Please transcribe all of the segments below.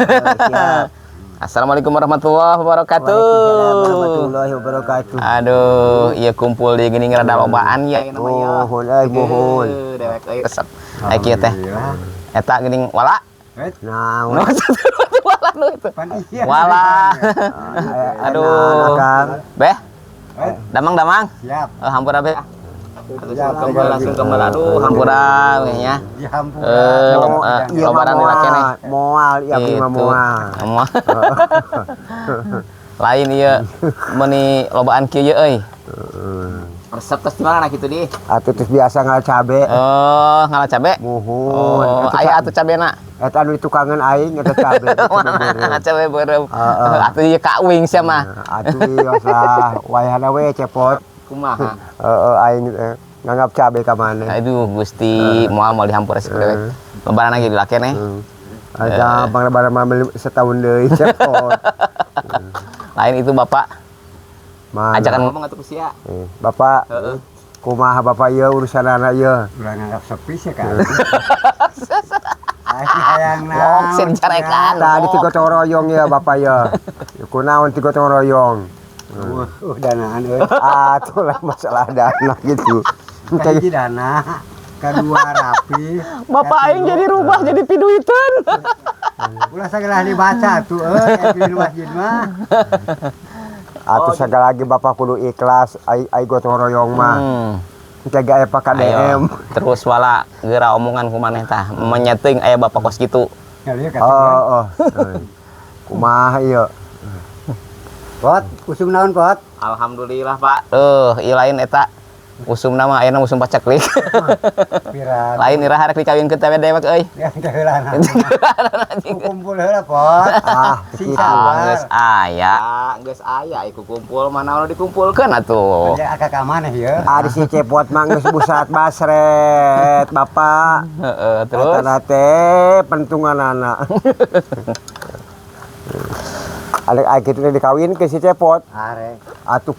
Siap. Assalamualaikum warahmatullahi wabarakatuh. Waalaikumsalam warahmatullahi wabarakatuh. Aduh, iya kumpul di gini ngerada lobaan ya namanya. Muhun euy, muhun. Dewek euy resep. Ai kieu teh. Eta geuning wala. Nah, Nu wala nu itu. Pan iya. Wala. Aduh. Akang. Beh. Damang damang. Siap. Eh, hampura beh. Siap. Langsung kembali, aduh, hampura we nya. Di hampura. Eh, Iya mah lebaran di keneh. moal, moal ieu abdi mah Gitu. moal. Moal. Lain ieu meuni lobaan kieu ye euy. Resep tos di mana kitu di? Atuh terus biasa ngala cabe. Oh, ngala cabe? Muhun. Oh, aya atuh cabena. Eta anu ditukangan aing eta cabe. Cabe beureum. Cabe beureum. Heeh. Atuh ieu kawing sia mah. Atuh ieu lah wayahna we cepot. Kumaha? Heeh, aing nganggap cabe ka maneh. Aduh, Gusti, moal moal dihampura sih dewek. Lebaran lagi dilake nih. Ada bang lebaran mah setahun deui cepot. Lain itu Bapak Mana? Ajakan ngomong atuh ku sia. Eh, Bapak, kumaha Bapak ieu urusan anak ieu? Ulah nganggap sepi sih kan. Aing hayang naon. Lok sih dicarekan. Tadi ti gotong royong ya Bapak ya. Kunaon ti gotong royong? Danaan euy. Ah, itulah masalah dana gitu. Kahiji dana, kedua rapi. Bapak aing jadi rubah jadi piduiteun. Ulah segala dibaca tuh euy, di masjid mah. Atuh segala lagi Bapak kudu ikhlas ai ai gotong royong mah. Jaga aya Pak KDM. Ayo, terus wala geura omongan ku maneh tah menyeting aya bapak kos kitu. Kali ya. Oh, oh. Kumaha ieu? Pot, usum naon, Pot? Alhamdulillah, Pak. Ieu lain eta usum nama ayeuna usum paceklik. Pira. Lain iraha rek dikawinkeun teh dewek euy. Yang teh heula. Kumpul heula, Pot. Ah, Sing gitu. Ah, sabar. geus aya, geus aya iku kumpul mana anu dikumpulkeun atuh. Aya akak ka maneh ya. Ari si cepot mah geus busat basret, Bapak. Heeh, terus Eta teh pentunganana. Arek ai kitu teh dikawinkeun si cepot. Arek. Atuh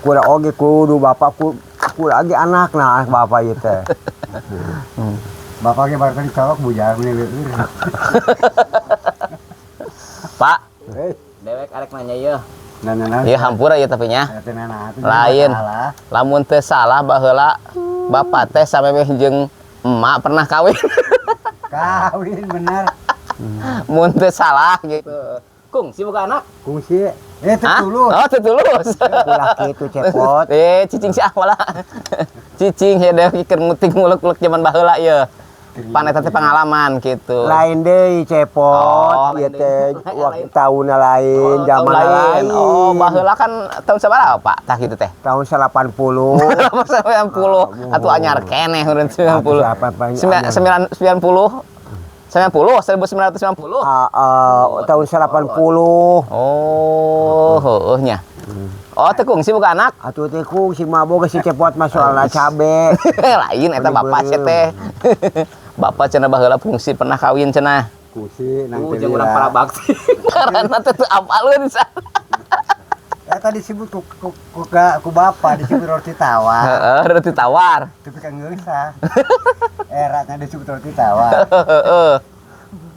kula oge kudu bapak ku kula ge anakna, anak bapak ieu teh. Bapak ge baru tadi colok bujang nih leueur. Pak, Hei, dewek arek nanya ieu. nah nah nah. Ieu hampura ieu tapi nya. Eta nah atuh Lain. salah. Lamun teu salah baheula bapak teh samemeh jeung emak pernah kawin. Kawin bener. Mun teu salah gitu. Kung, si boga anak? Kungsi. Eh, Hah? tulus. Oh, teu tulus. Ulah kitu cepot. Eh, cicing sih ah wala. Cicing ya dewek keur ngutik ngulek-ngulek zaman baheula ieu. Pan eta teh pengalaman gitu. Lain deui cepot, Oh, ieu lain teh deui. waktu tahunna lain, Oh, tahun zaman lain. Oh, baheula kan tahun sabaraha, Pak? Tah kitu teh. Tahun 80. 90 atuh anyar keneh urang 90. Atuh siapa paling Sembilan anyar? sembilan 90 90 1990. Ah, ah, tahun 80. Oh, heueuh nya. Oh, teu kungsi boga anak. Atuh teh kungsi mah boga si cepot mah soalna cabe. Lain eta bapak sia teh. Bapak cenah baheula fungsi pernah kawin cenah. Kungsi nang Jeung urang para bakti. Karena teh teu apaleun. Eta disebut ku bapak disebut roti tawar. Heeh, roti tawar. Tapi kan geusah. Era disebut roti tawar. Heeh.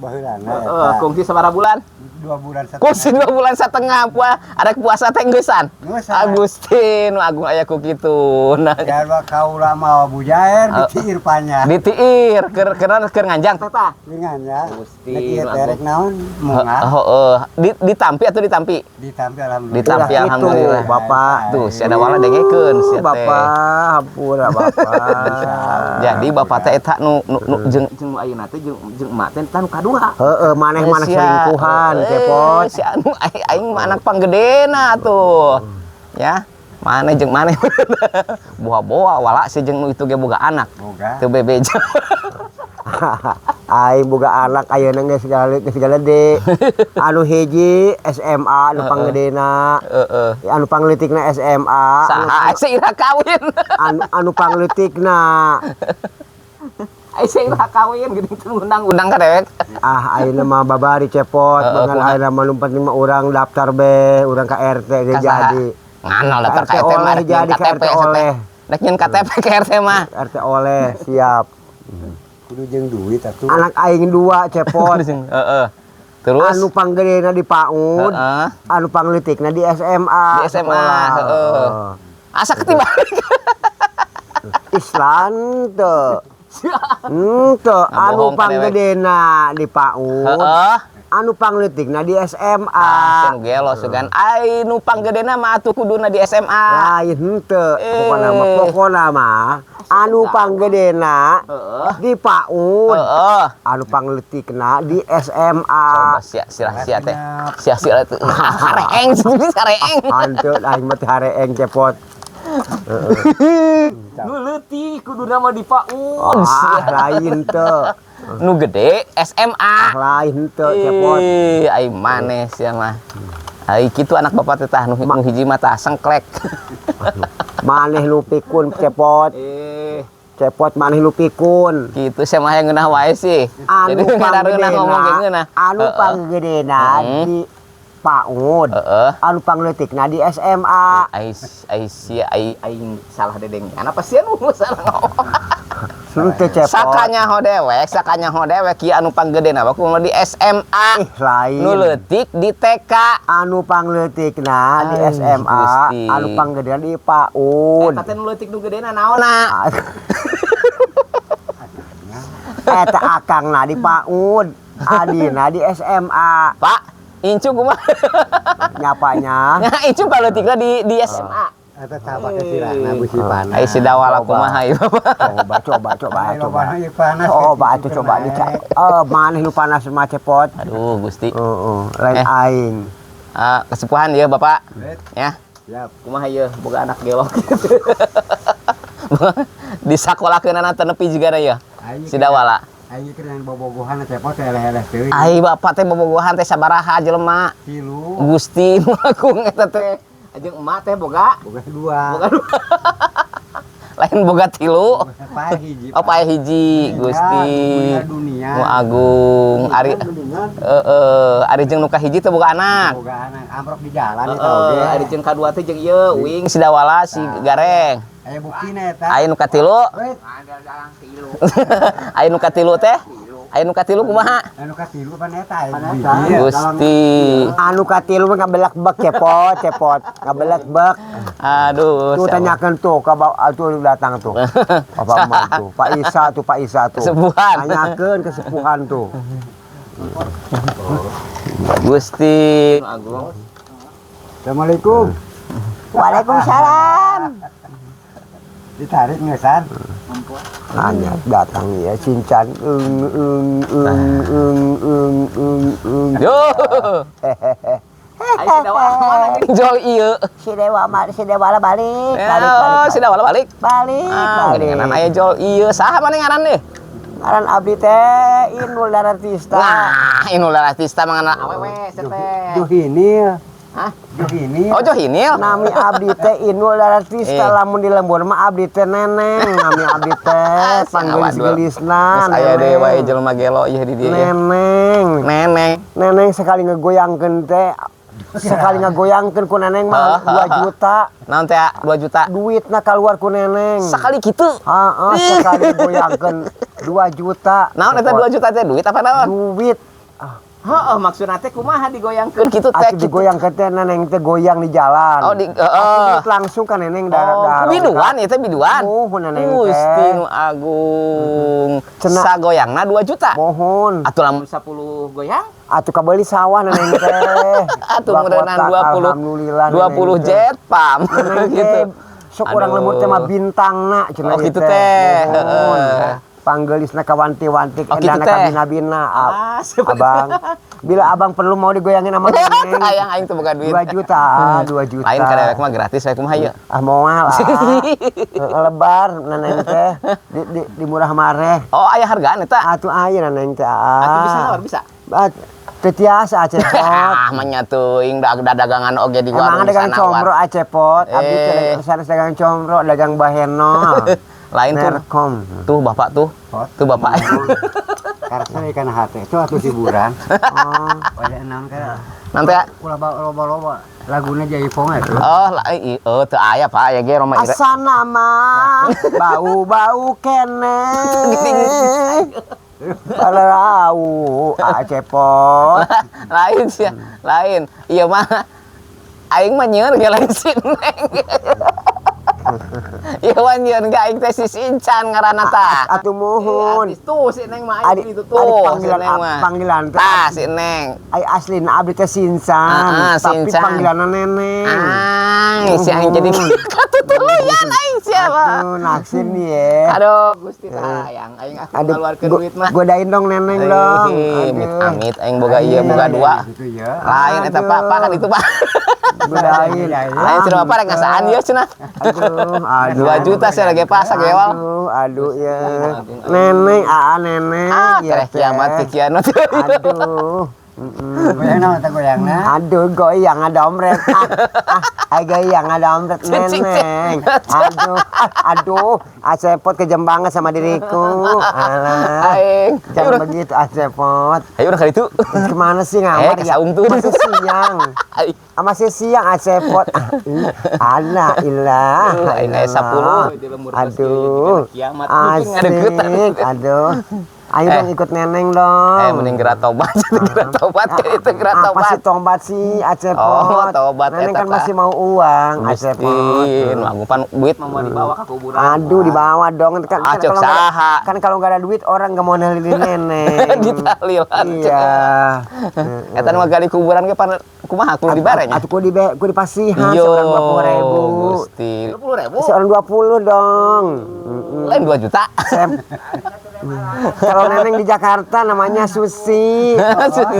Baheulana Heeh, eta. Kungsi sabaraha bulan? 2 bulan setengah. Kungsi 2 bulan setengah puasa, ada puasa teh geusan. Geusan. Agustin, agung aya ku kitu. Nah, Jarwa kaula mau bujair ditiir panjang. Ditiir keur keur keur nganjang teh tah. Ringannya. Gusti, Nek ieu nu teh rek naon munga Heeh, ditampi atau ditampi? Ditampi alhamdulillah. Ditampi Ulah kitu, alhamdulillah. Bapak. Tuh, si ada wala dengekeun si teh. Bapak, hampura Bapak. Jadi bapak teh eta nu jeung nu ayeuna teh jeung emak teh eta nu kadua. Heeh, maneh mana Sia. selingkuhan, cepot. Si anu aing aing mah anak panggedena tuh. Ya. Maneh jeung maneh. Boa-boa wala si jeung nu itu ge boga anak. Boga. Teu bebeja. Aing boga anak ayeuna geus geus gede. Anu hiji SMA anu panggedena. Anu pangleutikna SMA. Anu, Saha si ira kawin? Anu pangleutikna. Ai si ira kawin geuning teu undang-undang ka dewek. Ah, ayeuna mah babari cepot, Heeh, bahkan kumaha? Ayeuna mah lumpat lima urang daftar be, urang ka RT ge Ka saha? jadi. Nganal daftar RT ka RT mah oleh rek nyieun jadi, ka KTP RT eta teh. oleh. Rek nyieun KTP ke RT mah. RT oleh, siap. Kudu jeung duit atuh. Anak aing dua cepot. Heeh. Terus Anu panggedena di PAUD, anu pangleutikna di SMA. Di SMA, sekolah. heeh. Asa ketibalik. Islam teu. Henteu, anu Ngabohong ka dewek. panggedena di PAUD, anu pangleutikna di SMA. Ah, nu gelo sugan. Ai nu panggedena mah atuh kuduna di SMA. Lain henteu, Eh. pokona mah anu panggedena di PAUD, anu pangleutikna di SMA. Coba sia sirah sia teh. Sia sia teh. Hareeng, hareeng. Hanteu aing mah teh hareeng, cepot. Nu leutik kuduna mah di PAUD. Ah, lain teu. Nu gede SMA. Ah, lain teu, cepot. Ih, ai maneh sia mah. Ai kitu anak bapak teh tah nu hiji mah tah sengklek. Maneh nu pikun, cepot. Eh, Cepot, maneh nu pikun. Kitu sia mah yang ngeunah wae sih. Anu Jadi ngareunah ngomong ge ngeunah. Anu panggedena di PAUD. Anu pangleutikna di SMA. Ai ai sia ai aing salah dedeng. Apa sia nu salah ngomong? Henteu, cepot. Sakanyaho dewek ieu anu panggedena mah kudu di SMA. Ih, lain. Nu leutik di TK. Anu pangleutikna di Ay, SMA, Gusti. Anu panggedena di PAUD. Eta teh nu leutik nu gedena naonna? Eta akangna di PAUD, adina di SMA. Pak, incu kumaha? Nyapanya. Nya incu paleutikna di SMA. Eta cabak ke sirahna busi panas. Ai si Dawala Coba. kumaha ieu, Bapak? Coba, coba, coba, Ai coba. lobana ieu panas. Coba atuh, coba dicak. Eh, maneh nu panas mah, cepot. Aduh, Gusti. Heeh, lain Eh. aing. Ah, kesepuhan ieu Bapak. Ya. Siap. Kumaha ieu boga anak gelok gitu. Di sakolakeunana teu nepi jiga ieu. Aing Si Dawala. Aing keur yang bobogohan cepot teh eleh-eleh teuing. Ai bapak teh bobogohan teh sabaraha jelema? Tilu. Gusti nu agung eta teh. Jeung emak teh boga Boga dua. Boga dua. Lain boga tilu. Paeh hiji. Oh, paeh hiji, Gusti. Dunia dunia. Nu agung. Ari Dunia. heeh, ari jeung nu kahiji teh boga anak. Boga anak amprok di jalan eta oge. Heeh, ari jeung kadua teh jeung ieu uing si Dawala si Gareng. Aya buktina eta. Aya nu katilu, Wait, aya nu katilu teh. Aya nu katilu kumaha? Anu katilu pan eta aya biji. Gusti. Anu katilu mah ngabelak-bek, cepot, cepot. Ngabelak-bek. Aduh, Tuh siapa? tanyakan tuh ke tuh datang tuh. Bapak Emak tuh, Pak Isa tuh, Pak Isa tuh. Kesepuhan. Tanyakeun kesepuhan tuh. Gusti Agung. Assalamualaikum. Waalaikumsalam. Ditarik ngesan. Nanya datang ya Cincan ung ung ung ung ung ung ung. Yo. Ayo si Dawala mana jual ieu? Si Dewa si Dewa balik, Ya, balik, balik, si Dawala balik. balik, Ah, balik. geuningan aya jual ieu. Saha mana ngaran deh? Ngaran abdi teh Inul Daratista. Nah, Inul Daratista mah awewe sia teh. Juhinil. Hah? Juhinil. Oh, Johinil. Nami abdi teh Inul Daratista, Eh. lamun di lembur mah abdi teh neneng, nami abdi teh panggelis-gelisna. Geus aya deui wae jelema gelo ieu di dieu. Ya. Neneng. Neneng. Neneng sekali ngegoyangkeun teh, sekali ngegoyangkeun ku neneng mah 2 juta. Naon teh 2 juta? Duitna keluar ku neneng. Sekali kitu. Heeh, sekali goyangkeun 2 juta. Naon eta 2 juta teh duit apa naon? Duit. Heeh, maksudna teh kumaha digoyangkeun kitu teh Atuh kitu. digoyangkeun teh neneng teh goyang di jalan. Oh, di Atuh heeh. duit langsung ka neneng dar Oh, dar. biduan ieu teh biduan. Muhun neneng teh. Gusti nu agung. Cenah. Sagoyangna 2 juta. Mohon. Atuh lamun 10 goyang Atuh kabeli sawah neneng teh. atuh Dua meureunnan kotak, 20 alhamdulillah neneng 20 teh. jet pam Neneng gitu. teh sok urang Aduh. lembur teh mah bintangna cenah Oh, ieu gitu teh. Muhun. Heeh. Panggelisna kawanti-wanti Oh, gitu endana teh. kabina-bina. Ah, siapa- Abang, bila abang perlu mau digoyangin sama neneng. Hayang aing teu boga duit. 2 juta, 2 juta. Lain ka dewek mah gratis we kumaha ieu. Ah, moal ah. Lebar neneng teh di murah mareh. Oh, aya hargaan eta. Atuh aya neneng teh. Ah. Atuh bisa nawar bisa. Ah, teu tiasa, cepot. Ah, mah teuing dagangan oge di Emang warung dagang bisa nawar. comro ah, cepot. Abdi teh Eh. sanes dagang comro, dagang baheno. Lain tuh. Nerkom. Tuh bapak tuh. Pot. Tuh bapak. Karsa ikan hate itu atuh hiburan. Oh. Waya naon ka. Nanti ya. Ulah loba-loba laguna jaipong atuh. Oh, lah oh teu aya Pak, aya ge Roma Ira. Asana mah bau-bau keneh. Palau, ah Cepot. Lain sih, lain. Iya mah aing mah nyieun ge lain si Neng. Iya mah nyieun ge aing teh si Sincan ngaranna tah. Atuh muhun. Artis tuh si Neng mah aing Adi, itu tuh adi si panggilan Neng mah. Panggilan teh. Tah si Neng. Ai asli abdi teh Sincan, Ah, ah, tapi Sincan. Panggilanna Neneng. Ah, si aing jadi katutuluyan aing siapa? Aduh, naksir nih ya. Aduh, Gusti tah hayang aing aku Aduh, ngaluarkeun duit mah. Godain dong Neneng dong. Eh, Amit Aduh. amit aing boga ieu boga dua. Gitu ya. Lain eta Pak, Pak kan itu Pak. Godain. Lain cenah Bapak rek ngasaan ieu cenah. Aduh, aduh. 2 juta saya lagi Pak sagewal. Aduh, aduh ya. Neneng, aa Neneng. Ah, ya kereh kiamat teh. kikianot. Aduh. Goyang naon teh goyangna? Aduh, goyang ada omret. Ah, ah, ay goyang ada omret Cicing, Neneng. Aduh, ah, aduh, ah Cepot kejam banget sama diriku. Alah. Aing. Jangan begitu, ah Cepot. Ayo urang ka ditu. Kemana sih ngamar Eh, ke saung tuh. Masih siang. Aing. Ah, masih siang ah Cepot. Ah, ih, alah, ilah. Aduh, aing aya 10. Aduh. Kiamat. Asik. Aduh. Ayo dong ikut Neneng dong. Eh, mending geura tobat, geura tobat kayak itu geura Apa tobat. sih tobat sih, Acepot? Oh, tobat Neneng eta kan tah. masih mau uang, Acepot. Gusti, nu anggupan duit mah mau dibawa ke kuburan. Aduh, dibawa dong. Kan, Ah, kan cek kalau nggak saha. Kan kalau nggak ada duit orang nggak mau nalilin Neneng. Ditalilan. Iya. Eta nu gali kuburan ge pan kumaha kudu dibere nya? Atuh kudu kudu dipasihan Yo, seorang 20 ribu. Gusti. 20 ribu. Seorang 20 dong. Mm-mm. Lain 2 juta. Kalau Neneng di Jakarta namanya Susi.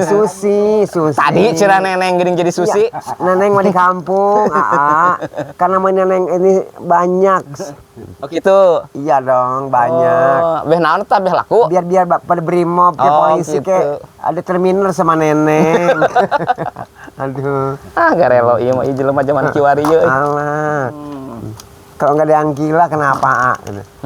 Susi, Susi. Tadi cenah Neneng geuning jadi Susi. Iya, Neneng mah di kampung, aa. Karena namanya Neneng ini banyak. Oh gitu. Iya dong, banyak. Oh, beh naon tah beh laku? Biar biar pada brimob ke Oh, polisi gitu. ke ada terminal sama Neneng. Aduh. Ah, garelo ieu mah ieu jelema zaman kiwari ieu. Alah. Kalau nggak ada yang gila kenapa? A?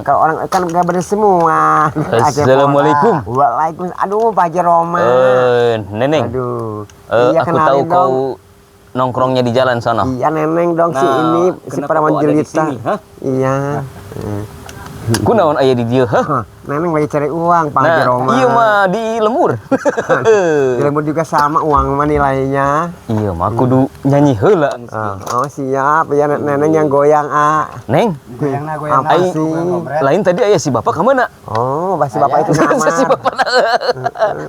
Kalau orang kan nggak bener semua. Assalamualaikum. Waalaikumsalam. Aduh, Pak Haji Roma. Eh, Neneng. Aduh. Eh, Iya, aku kenalin tahu dong. kau nongkrongnya di jalan sono. Iya, Neneng dong si Nah, ini si kenapa perawan kau ada di jelita. sini, hah? Iya. Kunaon aya di dieu, hah? Hah, Neneng lagi cari uang Pak Haji Nah, Roma. iya mah di lembur. Di lembur juga sama uang mah nilainya. Iya mah kudu nyanyi heula. Ah, oh siap ya Neneng yang goyang ah. Neng, Goyangna goyangna. Apa Ai- sih? lain tadi aya si bapak ka mana? Oh, pasti bapak itu Si ngamar. bapak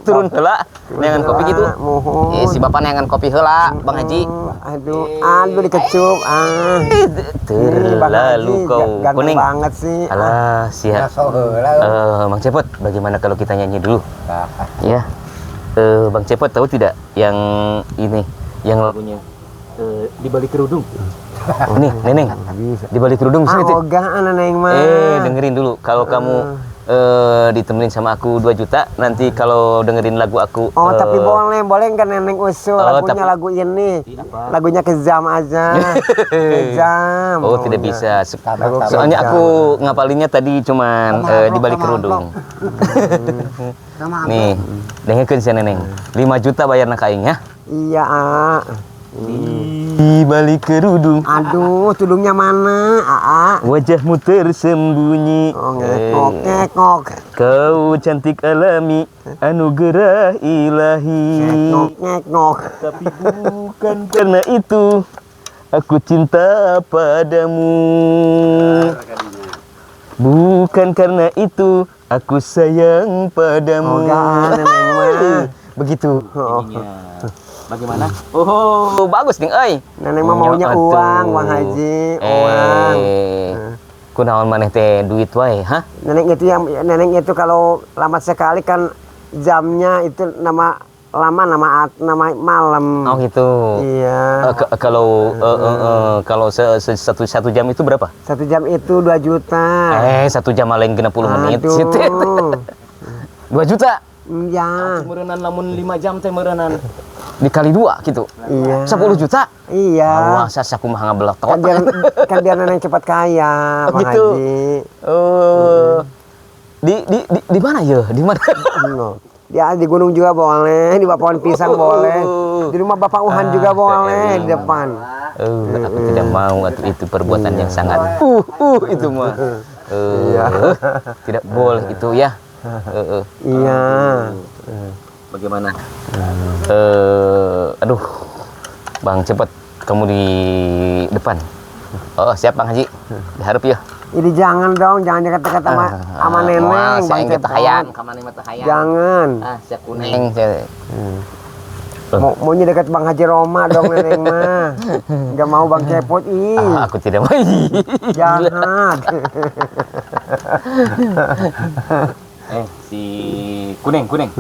turun heula neangan kopi gitu. Muhun. Eh, si bapak neangan kopi heula, Bang Haji. Aduh, aduh dikecup. Ah. Ini Bang Terlalu Haji, kau ganteng kuning. banget sih. Ah. Alah, siap. Ngaso heula. Eh, Bang Cepot, bagaimana kalau kita nyanyi dulu? Tah. Ya. Eh, Bang Cepot tahu tidak yang ini, yang lagunya di balik kerudung. Nih, Neneng. Bisa. Di balik kerudung Ah, sini tuh. ogah ah, Neneng mah. Eh, dengerin dulu. Kalau kamu ditemenin sama aku 2 juta, nanti kalau dengerin lagu aku Oh, tapi boleh, boleh nggak Neneng usul Oh, lagunya tapi- lagu ini. Lagunya Kejam aja. Kejam. Oh, tidak maunya. bisa. Sabar, sabar. Soalnya aku ngapalinnya tadi cuman Sama di balik amplop, sama kerudung. Sama Nih, dengerin si Neneng. 5 juta bayar ka aing ya. Iya, ah. Di balik kerudung, Aduh, tudungnya mana, Aa? wajahmu tersembunyi. Oh, ngekok, ngekok. Kau cantik alami, anugerah ilahi. Ngekok, ngekok. Tapi bukan karena itu aku cinta padamu. Bukan karena itu aku sayang padamu. Ogah, Neneng mah. Begitu. Oh. Bagaimana? Oh, bagus nih, euy. Neneng mah maunya Nya atuh. uang, Bang Haji, uang. Eh, kunaon maneh teh duit wae, hah? Neneng itu yang neneng itu kalau lama sekali kan jamnya itu nama lama nama nama malam. Oh gitu. Iya. Kalau kalau satu satu jam itu berapa? Satu jam itu 2 juta. Eh, satu jam paling 60 menit. Aduh. 2 juta Iya. Meureunan lamun 5 jam teh meureunan. Dikali dua gitu. Iya. 10 juta. Iya. Wah, saya kumaha ngabelak Kan biar kan biar neneng cepat kaya, Oh, Bang gitu. Haji. Eh, di mana ya? Di mana? No. Dia di gunung juga boleh, di bawah pohon pisang boleh, di rumah Bapak Uhan juga boleh di depan. Eh, aku tidak mau atau itu perbuatan yang sangat itu mah. Eh, tidak boleh itu ya. Heeh. Iya. Bagaimana? Aduh. Bang Cepot, kamu di depan. Oh, siap Bang Haji. Diharap ya. Ini jangan dong, jangan dekat-dekat sama sama neneng, Moal, Bang si aing teh Cepot. hayang, ka maneh mah teu hayang. Jangan. Ah, sia kuning. Mau maunya dekat Bang Haji Roma dong neneng mah. Enggak mau Bang Cepot ih. Ah, aku tidak mau. Jahat. Si Kuneng, Kuneng.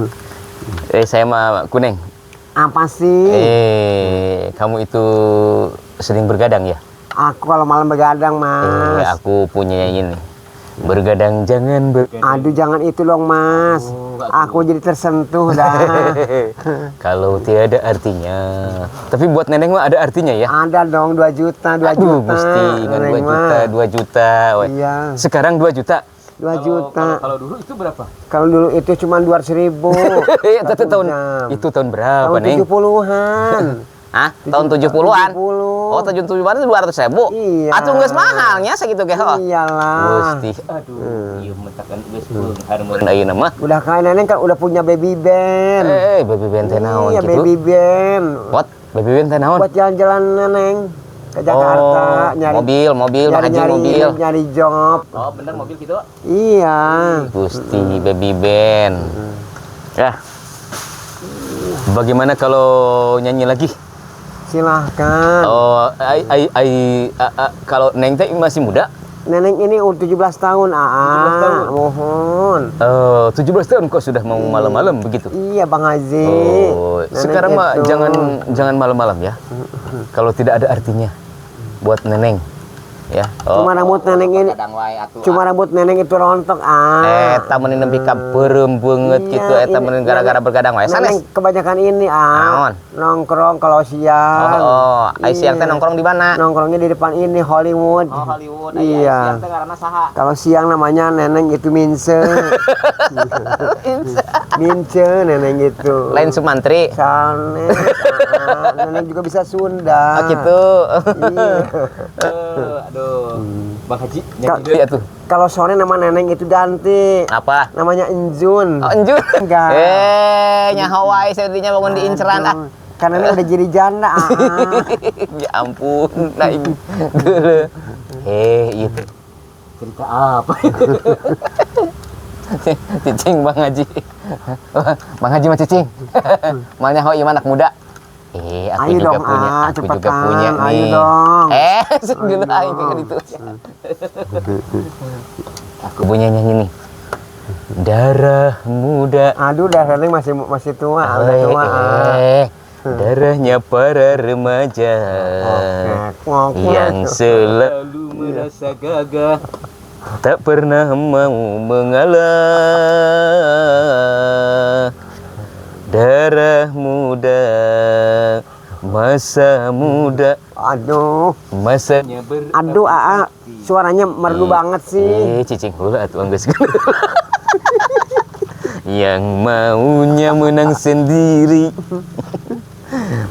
Saya mah Kuneng. Apa sih? Kamu itu sering bergadang ya? Aku kalau malam begadang, Mas. Aku punya ini. Bergadang jangan bergadang. Aduh, jangan itu dong, Mas. Aku jadi tersentuh dah. Kalau tiada artinya. Tapi buat neneng mah ada artinya ya? Ada dong, 2 juta, 2 Aduh, juta. Gusti, kan 2 Neneng juta, mah. 2 juta. Weh. Iya. Sekarang 2 juta. 2 juta. Kalau dulu itu berapa? Kalau dulu itu cuma 200.000. Itu tahun itu tahun berapa, Tahun Neng? 70-an. Hah? Tahun 70-an? 70. Oh, tahun 70-an itu 200.000. Iya. Atuh geus mahalnya segitu ge, oh. Iyalah. Gusti. Aduh, ieu metakan geus beunghar meureun ayeuna mah. Udah kayak neneng kan udah punya baby band. Baby band teh naon Iya, gitu? baby band. What? Baby band teh naon? Buat jalan-jalan neneng ke Jakarta, Oh, nyari mobil, mobil, Bang Haji, nyari, mobil. nyari job. Oh, bener mobil gitu. Iya. Gusti baby band. Ya. Bagaimana kalau nyanyi lagi? Silahkan. Oh, kalau Neng teh masih muda? Neneng ini umur 17 tahun, AA. 17 tahun. Mohon. 17 tahun kok sudah mau malam-malam begitu? Iya, Bang Haji. Oh, Neneng sekarang mah itu. jangan malam-malam ya. Kalau tidak ada artinya buat Neneng. Ya. Oh. Cuma rambut Neneng ini, cuma rambut Neneng itu rontok, ah. Eta meni nepi ka beureum beungeut Iya, gitu, eta ini meni gara-gara bergadang wae Neneng sanes. kebanyakan ini, ah. Naon? Nongkrong kalau siang. Oh, ai siang teh Iya. nongkrong di mana? Nongkrongnya di depan ini Hollywood. Oh, Hollywood. Ai, ai Iya. siang teh ngaranna saha? Kalau siang namanya Neneng itu Mince. Mince Neneng itu. Lain Sumantri. Sanes, ah. Neneng juga bisa Sunda. Oh, gitu. Iya. Aduh. Bang Haji nyanyi deui atuh. Kalau sore nama Neneng itu ganti. Apa? Namanya Enjun. Oh, Enjun. Enggak. Nyaho wae sadinya bangun diinceran ah. Karena ini udah jadi janda. Ah. Ya ampun, nah ini. Geuleuh. Itu. Cerita apa itu? Cicing Bang Haji. Bang Haji mah cicing. Mal nyaho ieu mah anak muda. Aku Ayo juga dong, punya, ah, aku juga cepetan. punya Ayo nih. dong. Geuleuh aing kan itu. Aku punya nyanyi nih. Darah muda. Aduh, dah Neneng masih tua, udah tua. Darahnya para remaja Oke. yang selalu merasa gagah, tak pernah mau mengalah. Darah muda, masa muda, Aduh. masanya Aduh, AA, suaranya merdu banget sih. Cicing heula atuh anggeus. Yang maunya menang sendiri,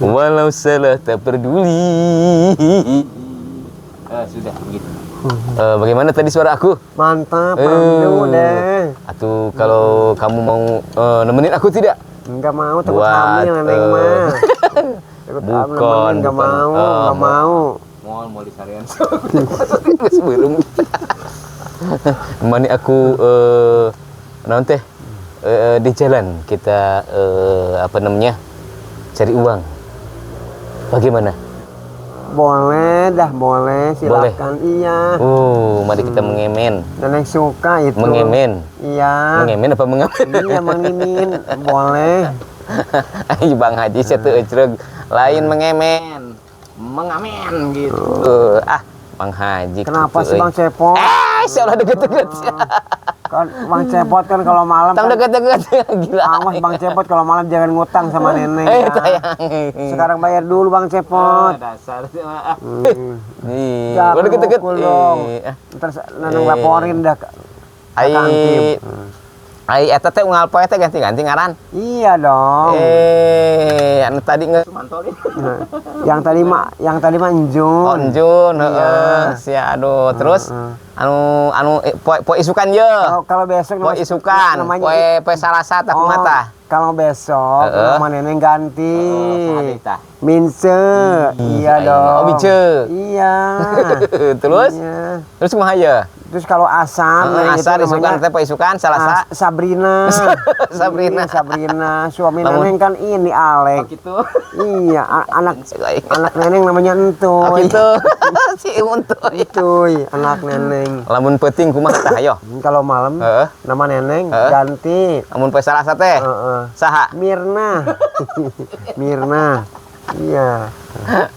walau salah tak peduli. Sudah begitu. Bagaimana tadi suara aku? Mantap, merdu deh. Atau kalau kamu mau nemenin aku tidak? Enggak mau, takut Buat, hamil Neneng mah. Takut hamil, bukan, enggak bukan. mau, enggak mau. Mau disarian. Sebelum. Mani aku naon teh? Di jalan kita apa namanya? Cari uang. Bagaimana? Boleh dah, boleh, silakan. Iya. Oh, mari kita mengemen. Neneng suka itu. Mengemen. Iya. Mengemen apa mengamen? Iya, mengemin. Boleh. Ayo Bang Haji satu ecreg lain mengemen. Mengamen gitu. Bang Haji. Kenapa gitu, sih Bang Cepot? Sialah deket-deket. Kan Bang Cepot kan kalau malam Tang kan, deket-deket gila. Awas Bang Cepot kalau malam jangan ngutang sama Neneng. Ya. Tayang. Sekarang bayar dulu Bang Cepot. Dasar. Nih, Jangan deket-deket. mukul dong. Ntar Neneng laporin dah ke Kang Tip. Ai eta teh unggal poe teh ganti-ganti ngaran. Iya dong. Eh, anu tadi nge Nah, yang tadi mah Enjun. Oh, Enjun, Iya. heeh. Sia aduh. Terus anu anu poe poe isukan ye. Kalau kalau besok Poe isukan, namanya poe poe Salasa tah Oh, kumaha tah? kalau besok nama neneng ganti. Oh, saha deui tah? Mince. Iya aing. dong. Oh, Mince. Iya. Terus? Iya. Terus kumaha ye? Terus kalau asar, Heeh, neneng itu asar isukan namanya teh poe isukan Salasa. Sabrina. Sabrina. Iya, Sabrina. Suami Lamun- neneng kan ini Alek. Gitu. Iya, anak anak neneng namanya Oh Entuy. gitu. Si Untuy. Entuy, anak neneng. Lamun peuting kumaha tah ayo? Kalau malam nama neneng ganti. Lamun poe Salasa teh. Heeh. Saha? Mirna. Mirna. Iya.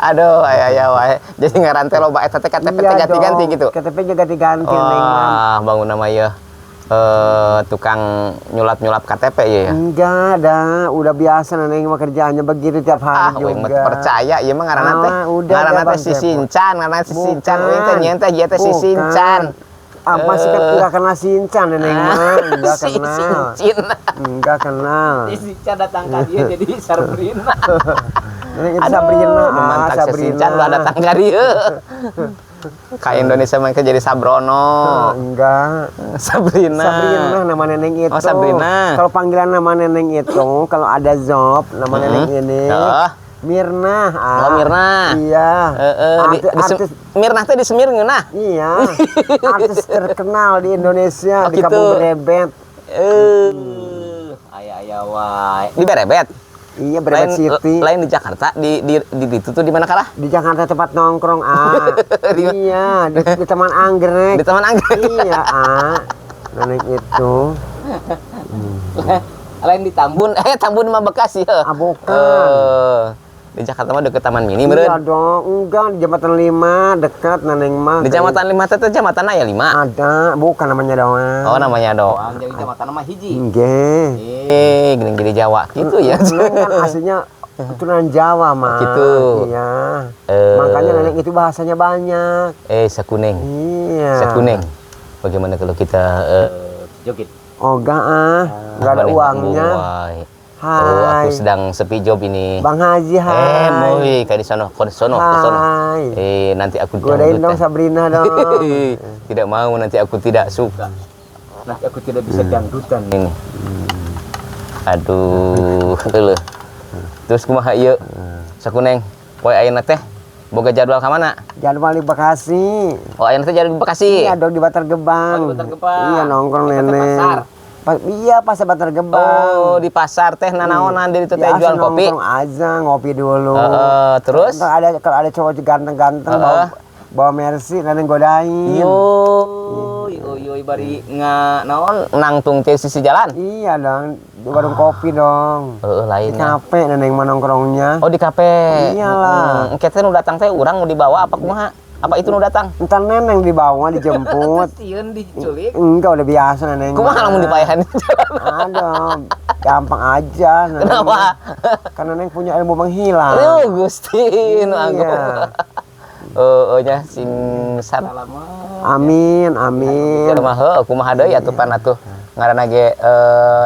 Aduh, aya aya wae. Jadi ngaran teh loba eta teh KTP teh Iya ganti-ganti dong. gitu. KTP-nya ganti-ganti neng mah. Wah, bangun nama ya. Tukang nyulap-nyulap KTP ya. Ya? Enggak dah, udah biasa neneng mah kerjaannya begitu tiap Ah, hari uing mah juga. percaya ieu mah ngaranna teh. Ah, udah Ngaranna dah, teh Bang si Cepot. Sincan, ngaranna si Sincan. Uing teh Bukan. nyeun teh ieu teh si Bukan. Sincan. Ah, masih kan enggak kenal Sincan neneng mah, enggak Si kenal. Sincin. Enggak kenal. Si Sincan datang ka dieu jadi Sabrina. Neneng itu Sabrina, Aduh, ah, mantak si Sabrina. Sincan udah datang ka dieu. Ka Indonesia mah jadi Sabrono. Enggak. Sabrina. Sabrina nama neneng itu. Oh, Sabrina. Kalau panggilan nama neneng itu, kalau ada job nama neneng ini. Oh. Mirna. Ah. Oh, Mirna. Iya. Heeh, Artis, Mirna teh di Semir ngeunah. iya. Artis terkenal di Indonesia Oh, di gitu. Kampung Berebet. Aya aya wae. Di Berebet. Iya, Berebet Lain, City. lain di Jakarta, di itu tuh di mana kalah? Di Jakarta tempat nongkrong, ah. Iya, di Taman Anggrek. Di Taman Anggrek. Iya, ah. Neneng itu. Lain di Tambun, eh Tambun mah Bekasi ya. Ah, bukan. Di Jakarta mah deket Taman Mini Iya meureun. dong, enggak di Jembatan 5 dekat neneng mah. Di Jembatan 5 teh jembatan aya 5. Ada, bukan namanya doang. Oh, namanya doang. Jadi jambatan mah hiji. Nggih. Eh, gini jadi Jawa gitu ya. Neneng kan aslinya keturunan Jawa mah. Gitu. Iya. Eh. Makanya neneng itu bahasanya banyak. Eh, sakuneng. Iya. Sakuneng. Bagaimana kalau kita Joget. Oh, enggak ah, enggak ada maneh uangnya. wae. Oh, Hai. aku sedang sepi job ini. Bang Haji, hai. Eh, moi kayak di sono, ke sono, ke sono. Hai. Eh, nanti aku Godain dangdut, dong eh. Sabrina dong. Tidak mau, nanti aku tidak suka. Nanti aku tidak bisa dangdutan. Ini. Aduh, leuh. Terus kumaha ieu? Sakuneng, poe ayeuna teh boga jadwal ka mana? Jadwal di Bekasi. Oh, ayeuna teh jadwal di Bekasi. Iya dong di Bantar Gebang. Oh, di Bantar Gebang. Iya nongkrong Di nenek. pasar. Iya pasar Bantar Gebang. Oh, di pasar teh nanaonan di ditu teh Biasa jual kopi. nongkrong aja ngopi dulu. Heeh, terus? Ntar ada kalau ada cowok ganteng-ganteng bawa bawa Mercy neneng godain. Yo, yo yo bari nga naon nangtung teh sisi jalan. Iya dong, di warung kopi dong. Heeh, Di lain. ya. kafe neneng mah nongkrongnya. Oh, di kafe. Iyalah. Heeh. Engke teh nu datang teh urang nu dibawa apa kumaha? Apa itu nu datang? Ntar neneng dibawa dijemput. Sieun diculik. Enggak udah biasa neneng. Kumaha mah. lamun dipayahan di jalan? Ada, gampang aja. Neneng Kenapa? mah. Karena neneng punya ilmu menghilang. Aduh, Gusti nu agung. Iya. Heeh nya sing sar. Amin, amin. Ya mah heuh kumaha deui atuh pan atuh. Ngaranna ge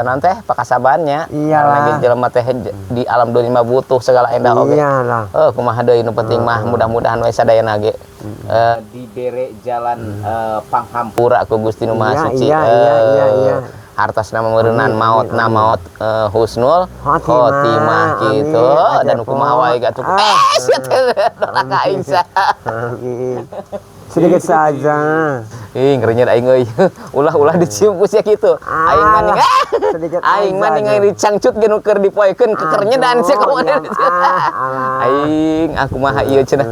naon teh pakasabannya. Iyalah. Ngaranna ge jelema teh di alam dunia mah butuh segala endah oge. Iyalah. Heuh kumaha deui nu penting mah mudah-mudahan we sadayana ge. Dibere jalan panghampura. Pura ku Gusti nu Maha Iya, Suci. iya, iya, iya, iya. Hartosna meureunan maotna maot husnul Khotimah. khotimah gitu Amin. dan kumaha wae gak tuh. Ah. Eh sia teh nolak ka aing sa. Amin. Sedikit saja. Ih, ngerinya aing euy. Ulah-ulah dicium ku sia kitu. Aing mah Alah, ning sedikit aing mah aja ningali dicangcut ge nu keur dipoekeun kekernya dan sia Aduh, kumaha. ya, ah, alah. Aing aku mah ieu cenah.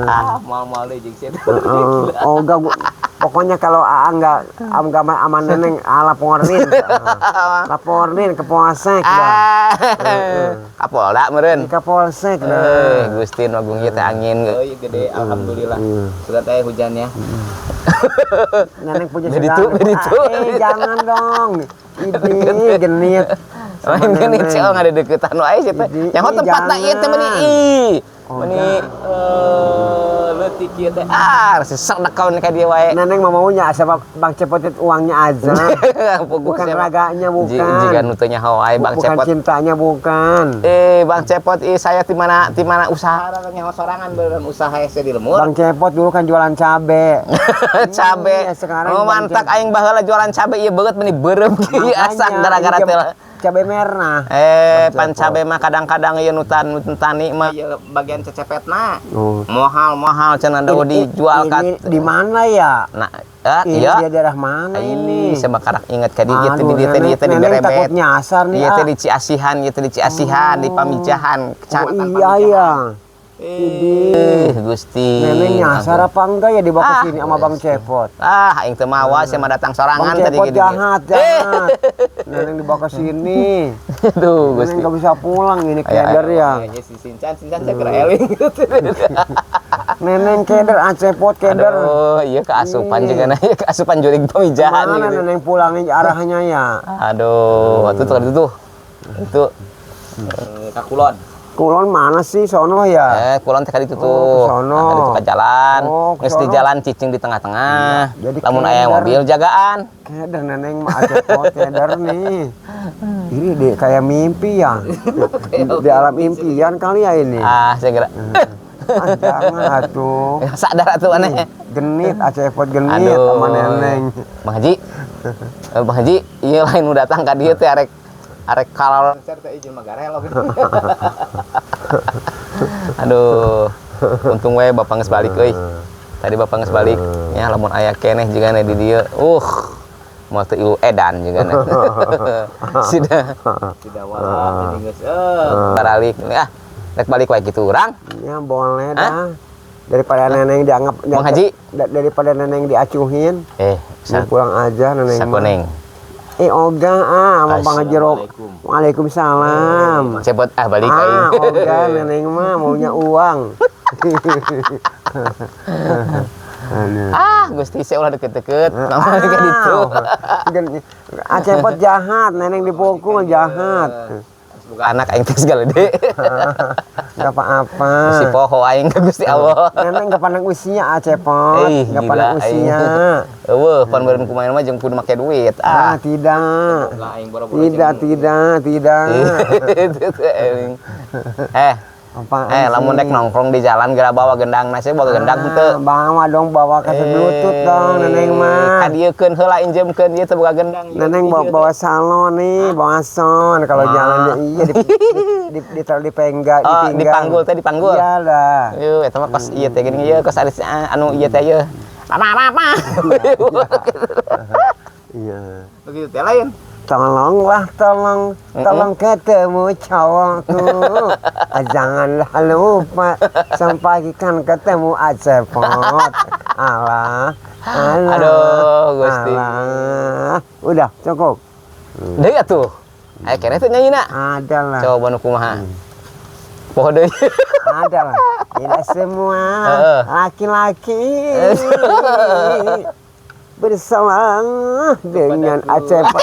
Ah, moal-moal deui jeung sia. Heeh. Oh enggak, pokoknya kalau Aa enggak aman neneng, ah, laporin. Laporin ke polsek dah. Ah. Kapolda meureun. Ke polsek dah. Eh, Gusti nu agung ieu teh angin. Euy gede alhamdulillah. Sudah teh hujannya. Neneng punya Jadi saudara. tuh, jadi tuh. Ah, eh, jangan dong. Ini genit. Sama Lain gini neneng. cewek ada deketan wae sih teh. Idi, Nyaho ih, tempatna ieu teh meuni jangan. ih. Oh, Meuni eh Leutik ieu teh. Ah, sesek kawan ka dieu wae. Neneng mah maunya sama Bang Cepot itu uangnya aja. Bukan raganya, bukan. Jika nu teu nyaho wae Bang Bukan Cepot. Cintanya, bukan. Eh, Bang Cepot, ih saya di mana usaha nyaho sorangan beneran usaha hese di lembur. Bang Cepot dulu kan jualan cabe. Cabe. Iya, sekarang Oh, Bang mantak Cepot. Aing baheula jualan cabe ieu beungeut meuni beureum kieu asak Makanya, gara-gara ini teh. Cabe merah. Eh, Bang pan Cepot. Cabe mah kadang-kadang ieu nu tani mah ieu bagian cecepetna. Oh. Mahal-mahal cenah dijual ka Ini di mana ya? Nah, eh, Ini iya. dia daerah mana ini? Ini saya karak inget ka dieu teh di Aduh, dieu teh di dieu teh di Neneng Berebet. takut nyasar nih, Ieu teh ah. di Ciasihan, ieu teh di Ciasihan, di Pamijahan, Oh, Kecamatan iya Pamijahan. ya. Eh, Gusti. Neneng nyasar apa enggak ya dibawa ke Ah, sini sama Bang Gusti. Cepot? Ah, aing teu mawa, sia mah datang Bang sorangan tadi Cepot gini. jahat, jahat. Neneng dibawa ke sini. Aduh, Gusti. Neneng nggak bisa pulang ini, Ayo, keder ayo, ya. ayo, si Sincan, Sincan saya kira eling. Neneng keder, Cepot keder. Aduh, iya keasupan juga nah, iya keasupan jurig Pamijahan Mana gitu. Neneng pulangnya arahnya ya? Aduh, itu tuh itu tuh. Itu ka kulon. Kulon mana sih sono ya? Eh, kulon teh ka ditu tuh. Oh, ke sono. Nah, ka ditu ka jalan. Oh, ke Geus di sono. jalan cicing di tengah-tengah. Jadi Lamun aya keder. mobil jagaan. Keder Neneng mah, Cepot keder nih. Ini deh kayak mimpi ya. Di alam impian kali ya ini. Ah, saya kira. Ah, jangan atuh. Sadar atuh aneh. Genit, Cepot genit sama Neneng. Bang Haji. Eh, Bang Haji, iya lain nu datang ka dieu teh arek arek kalon teh izin mah garelo. Aduh, untung we bapak geus balik euy. Tadi bapak geus balik, ya lamun aya keneh jigana di dieu. Mau teu ilu edan jigana. Sida. Sida wala jadi geus baralik. Ah, rek balik wae kitu urang. Ya boleh dah. Daripada Neneng dianggap Bang Haji. Daripada Neneng diacuhin, Eh, mau pulang aja Neneng mah. sakoneng. Eh, ogah ah sama Bang Haji Rok. Waalaikumsalam. Cepot ah balik Ah, aing. ogah Neneng mah maunya uang. Aduh. Ah, Gusti saya ulah deket-deket. Mama ka ditu. Ah, Cepot jahat, Neneng dipukul jahat. Buka anak aing teh segala gede. Gak apa-apa. Si poho aing ka Gusti Allah. Neneng gak pandang usia, ah Cepot. Ih, Gak gila pandang aing. usia. Eueuh, pan beureun kumaha mah jeung kudu make duit. Ah, Ah. tidak. Tidak, tidak, tidak. Itu teh, aing. Eh, Apaan eh lamun sih? rek nongkrong di jalan geura bawa gendang nasi bawa gendang Ah, henteu. bawa dong, bawa kaset Bluetooth dong, Neneng mah. Kadieukeun heula injemkeun ieu teh boga gendang. Ieu. Neneng bawa, bawa salon nih, bawa son kalau Ah. jalannya iya di, ditaruh di pengga, di Oh, pinggang. dipanggul teh, dipanggul. Iya lah. Yeuh, eta mah kos ieu teh geuning ieu kos aris ah, anu ieu teh ieu. Apa apa apa. Iya. Begitu teh lain. Tolonglah tolong, tolong ketemu cowokku. Ah, janganlah lupa sampai kan ketemu Acepot. Alah, alah. Aduh, Gusti. Alah. Udah, cukup. Deui atuh. Aya keneh teh nyanyina. Ada lah. Coba nu kumaha. Poho deui. Ada lah. Tidak semua laki-laki bersalah dengan Acepot.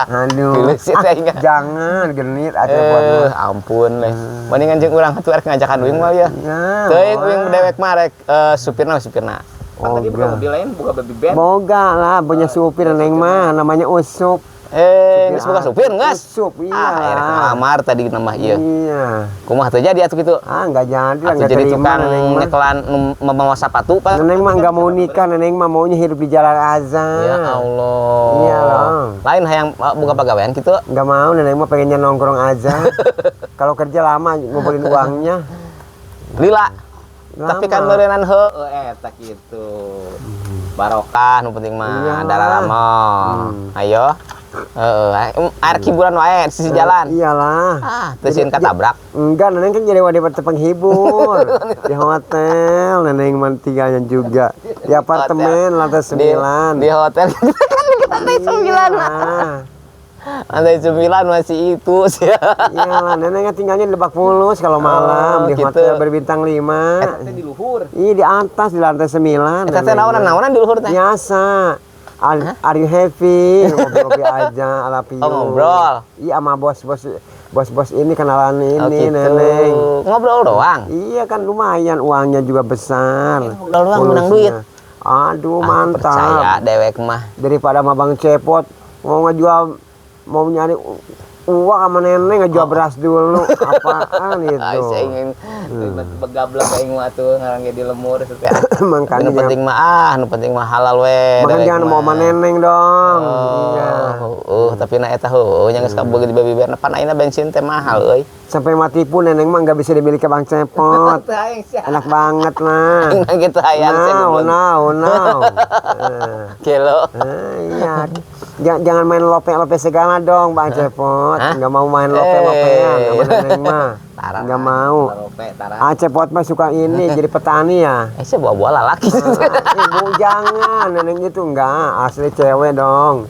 Aduh. Geuleuh sih teh ingat. Jangan genit Acepot. Eh, ampun leh. Mendingan jeung urang atuh rek ngajakan uing mah ya. Ya, Teuing moal. uing dewek mah rek supirna supirna. Oh, Tadi buka enggak. mobil lain, buka baby band. Boga lah punya supir Neng mah namanya Usup. Eh, geus buka supir geus. Usup iya. Ah, rek ngelamar tadi nambah ieu. Iya. Kumaha teu jadi atuh kitu? Ah, enggak jadi lah, Atuh enggak jadi terima tukang Neneng mah. nyekelan nu membawa sepatu, Pak. Neneng mah enggak mau nikah, Neneng mah maunya hidup di jalan aja. Ya Allah. Iya loh. Lain hayang buka pagawean kitu. Enggak mau, Neneng mah pengennya nongkrong aja. Kalau kerja lama ngumpulin uangnya. Lila. Tapi kan Lama. meureunnan heueuh eta kitu. Barokah nu penting mah Iyalah. darah. Ayo. Heeh, arek hiburan wae di sisi jalan. Iyalah. Ah, teu sieun katabrak. Enggak, Neneng kan jadi wanita penghibur di hotel, Neneng mah tinggalnya juga di apartemen lantai Di, 9. di hotel kan di lantai 9. Iyalah. Lantai 9 masih itu sih. Iyalah, Neneng kan tinggalnya di Lebak Bulus kalau malam Oh, di gitu. hotel berbintang 5. Di luhur. Iya di atas di lantai 9. Eta teh naonan naonan di luhur teh. Biasa. Are you happy? Ngopi-ngopi aja, I love you. Oh, ngobrol. Iya, sama bos-bos bos-bos ini kenalan ini, Oh, gitu. Neneng. Ngobrol doang. Iya kan lumayan, uangnya juga besar. Ngobrol doang menang Bonusnya. duit. Aduh, Ah, mantap. percaya dewek mah. Daripada sama Bang Cepot mau ngejual, mau nyari uang sama nenek ngejual beras dulu. Apaan itu? Ah, saya ingin begablak aing mah tuh ngarang ge di lemur teh. Makanya Nu penting mah ah, nu penting mah halal we. Makanya dewek jangan mau sama mah. neneng dong. Iya. Oh, tapi na eta heueuh nya geus kabeuli di bebeberna pan ayeuna bensin teh mahal euy. Sampai mati pun neneng mah nggak bisa dimiliki Bang Cepot. Enak banget lah. Aing gitu hayang sih No, goblok. no, no. Eh, Kelo. eh, iya. Jangan, jangan main lope-lope segala dong, Bang Cepot. Hah? Nggak mau main lope-lopean Eh. sama neneng mah. Tara. Nggak mau. Lope, tara. Ah, Cepot mah suka ini jadi petani ya. Eh, saya bawa lalaki. Ah, ibu jangan, neneng itu enggak, asli cewek dong.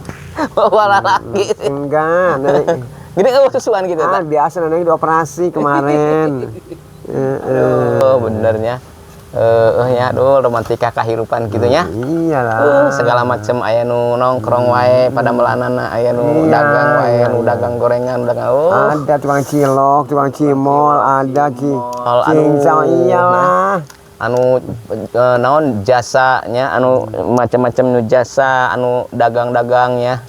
Bawa lalaki. Enggak, neneng. Gini eueuh susuan gitu Ah, tah. biasa neneng dioperasi kemarin. Eh. Oh, benernya. Eh ya aduh, romantika kehidupan gitu nya. Iyalah. Segala macam aya nu nongkrong wae pada melanana, aya nu dagang wae, nu dagang gorengan, dagang oh. Ada tukang cilok, tukang cimol, ada Aduh. cincau, iyalah. Anu naon jasanya, anu macam-macam nu jasa, anu dagang-dagangnya.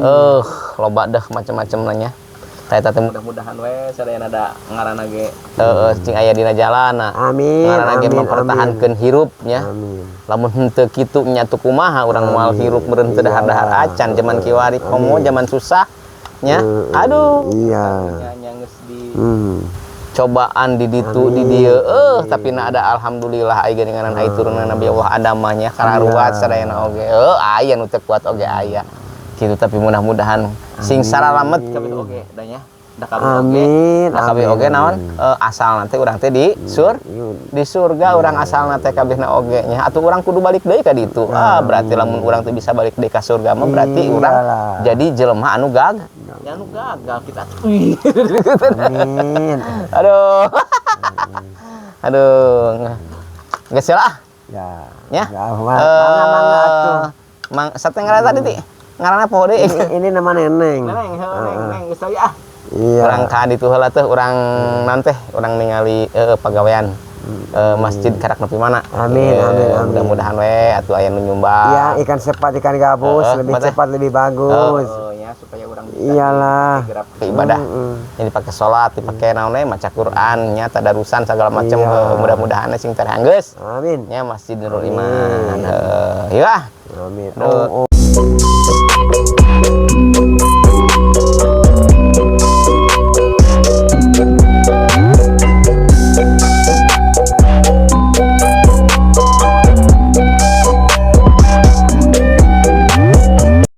Eh, loba deh macam-macam nanya. Tah eta teh mudah-mudahan we sadayana da ngaranna ge cing aya dina jalana. Amin, Ngaranna ge amin, mempertahankeun hirupnya. Amin. Lamun henteu kitu nya tuh kumaha urang moal hirup meureun teu dahar-dahar acan zaman kiwari komo zaman susah nya. Aduh. Iya. Nya geus di cobaan di ditu di dieu tapi na ada alhamdulillah aya geuninganan aya turunan Nabi Allah Adam mah nya kararuat sadayana oge aya nu teu kuat oge aya gitu, tapi mudah-mudahan sing saralamet kabeh oge da nya da kabeh oge. Amin. Da kabeh amin. Oge naon asal nanti urang teh di surga urang asal teh kabehna oge nya atuh urang kudu balik deui ka ditu. Ah, berarti lamun urang teh bisa balik deui ka surga mah berarti urang Iyalah. jadi jelema anu ya anu gagal kita. Amin. Aduh. Aduh. Geus lah. Ya. Ya. Ya, mangga mangga atuh. Mang sate ngaran tadi ti. Ngaranna poho deui. Ini nama Neneng. Neng, neng, neng, geus ah. Iya. Urang ka ditu heula teh, urang naon teh, urang ningali pagawean masjid karak nepi mana. Amin, amin, amin. Mudah-mudahan we atuh aya nu nyumbang. Iya, ikan sepat ikan gabus lebih apa teh? Cepat lebih bagus. Heeh, ya supaya urang bisa Iyalah. segera ke ibadah. Jadi dipakai sholat, dipakai naon we, maca Quran, nya tadarusan segala macam. Iya. Mudah-mudahan sing teranggeus. Amin. Nya Masjid Nurul Iman. Heuh, ya. Amin. Aduh. Oh, oh.